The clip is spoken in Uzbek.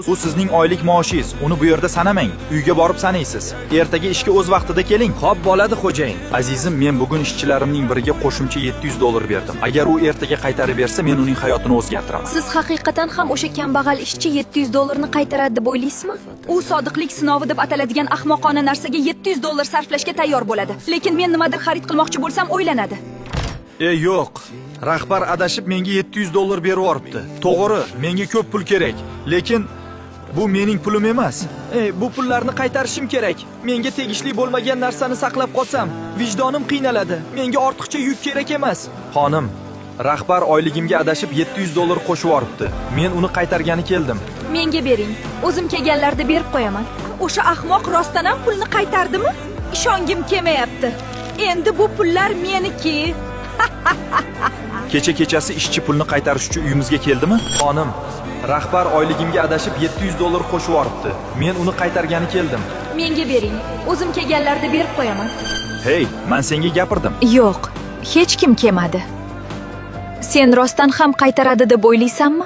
Bu sizning oylik maoshingiz. Uni bu yerda sanamang. Uyga borib sanaysiz. Ertaga ishga o'z vaqtida keling. Xo'p, bo'ladi, xo'jayin. Azizim, men bugun ishchilarimning biriga qo'shimcha 700 dollar berdim. Agar u ertaga qaytarib bersa, men uning hayotini o'zgartiraman. Siz haqiqatan ham o'sha kambag'al ishchi 700 dollarni qaytaradi deb o'ylaysizmi? U sodiqlik sinovi deb ataladigan ahmoqona narsaga 700 dollar sarflashga tayyor bo'ladi. Lekin men nimadir xarid qilmoqchi bo'lsam, o'ylanadi. E, yo'q. Rahbar adashib menga 700 dollar berib yuboribdi. To'g'ri, menga ko'p pul kerak, lekin bu mening pulim emas. Ey, bu pullarni qaytarishim kerak. Menga tegishli bo'lmagan narsani saqlab qolsam, vijdonim qiynaladi. Menga ortiqcha yuk kerak emas. Xonim, rahbar oyligimga adashib 700 dollar qo'shib yuboribdi. Men uni qaytargani keldim. Menga bering. O'zim kelganlarida berib qo'yaman. O'sha ahmoq rostdan ham pulni qaytardimi? Ishongim kelmayapti. Endi bu pullar meniki. Kecha kechasi ishchi pulni qaytarish uchun uyimizga keldimi? Xonim, rahbar oyligimga adashib 700 dollar qo'shib yuboribdi. Men uni qaytargani keldim. Menga bering. O'zim kelganlarida berib qo'yaman. Hey, men senga gapirdim. Yo'q, hech kim kelmadi. Sen rostdan ham qaytaradi deb o'ylaysanmi?